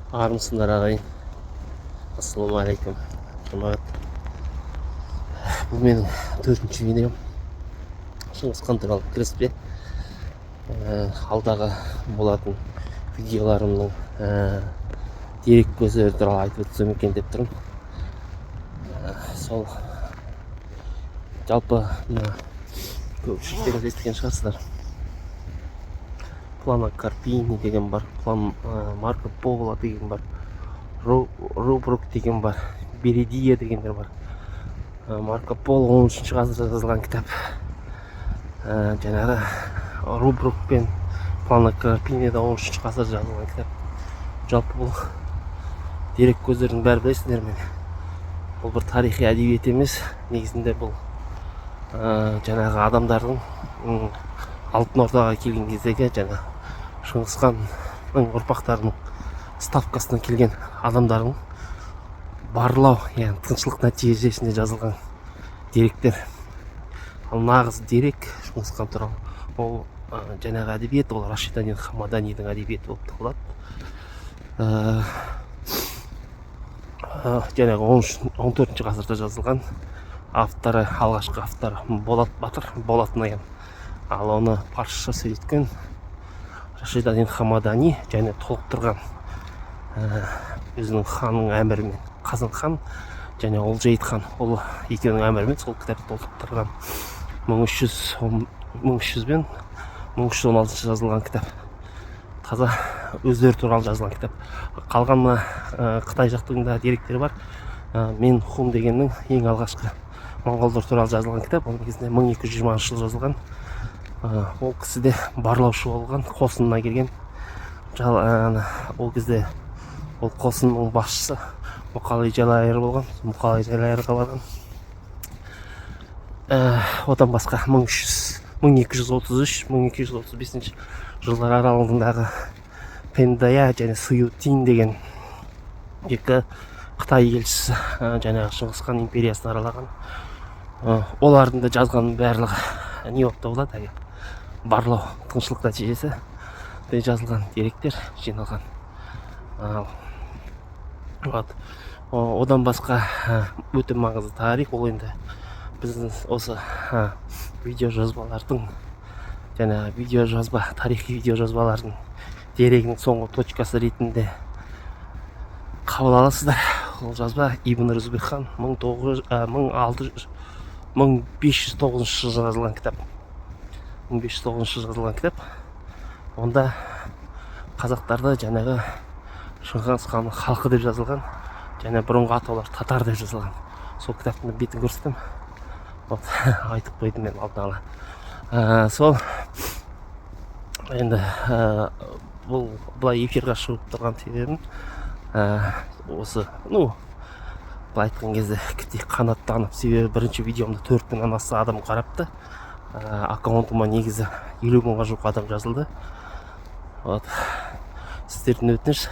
Армысыңдар, ағайын! Ассалаумағалейкум, жамағат! Бұл менің төртінші видеом, Шыңғыс хан туралы кіріспе. Алдағы болатын видеоларымның дерек көздері туралы айтып өтсем екен деп тұрмын. Сол жалпы мына көпшіліктеріңіз естіген шығарсыздар, Плано Карпини деген бар, план Марко Поло деген бар, Рубрук деген бар, Бередия дегендер бар. Марко Поло 13 ғасырда жазылған кітап. Жаңағы Рубрук пен Плано Карпини да 13 ғасырда жазылған кітап. Жалпы бұл дерек көздердің бәрі, білесіңдер ме, бұл бір тарихи әдебиет емес негізінде. Бұл жаңағы адамдардың Алтын Ордаға келген кездегі жаңа Шыңғыс ханның ұрпақтарының ставкасынан келген адамдардың барлау, яғни тыңшылық нәтижесінде жазылған деректер. Ал нағыз дерек Шыңғыс хан туралы ол жаңағы әдебиет, ол Рашид ад-Дин Хамаданидің әдебиеті болып табылады. Жаңағы 14 ғасырда жазылған, авторы, алғашқы авторы Болат батыр, Болат Наян. Ал оны парсыша сөйлеткен Рашид ад-Дин Хамадани және толықтырған өзінің ханның әмірімен Қазан хан және Олжейт хан, ол екеуінің әмірімен сол кітапты толықтырған. 1300 бен 1316 жазылған кітап, таза өздері туралы жазылған кітап. Қалған мына қытай жақтың да деректері бар. Мен Хун дегеннің ең алғашқы моңғолдар туралы жазылған кітап, ол негізінде 1220 жылы жазылған. Ол кісі де барлаушы болған, қосынына келген. Ана, ол кезде ол қосынның басшысы Мұқали Жалайыр болған, Мұқали Жалайырға барған. Одан басқа 1300, 1233, 1235 жылдар аралығындағы Пендая және Суютин деген екі қытай елшісі жаңағы Шыңғыс хан империясын аралаған. Олардың да жазғанының барлығы не болып табылады? Әлгі барлау, тыңшылық нәтижесі де жазылған деректер жиналған. Ал вот одан басқа өте маңызды тарих, ол енді біздің осы видео жазбалардың, жаңағы видео жазба, тарихи видео жазбалардың дерегінің соңғы точкасы ретінде қабыл аласыздар. Ол жазба Ибн Рузбехан 1900, 1600, 1509 жылы жазылған кітап. 1509 жылы жазылған кітап. Онда қазақтарды жаңағы Шыңғыс ханның халқы деп жазылған және бұрынғы атаулар татар деп жазылған. Сол кітаптың бетін көрсетемін. Вот, айтып қойдым мен алдын ала. Сол енді бұл былай эфирға шығып тұрған себебім осы, ну, былай айтқан кезде кіте қанаттанып, себебі бірінші видеомды 4000-нан аса адам қарапты. Аккаунтыма негізі 50 мыңға жуық адам жазылды. Вот, сіздерден өтініш,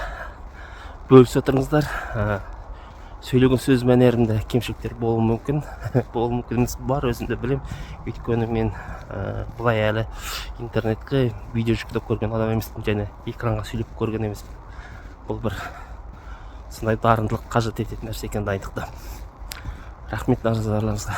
бөлісе отырыңыздар. Сөйлеген сөз мәнерімде кемшіліктер болуы мүмкін, болуы мүмкін емес, бар, өзім де білемін. Өйткені мен былай әлі интернетке видео жүктеп көрген адам емеспін және экранға сөйлеп көрген емеспін. Бұл бір сондай дарындылық қажет ететін нәрсе екен, дайындықты. Рахмет назарларыңызға.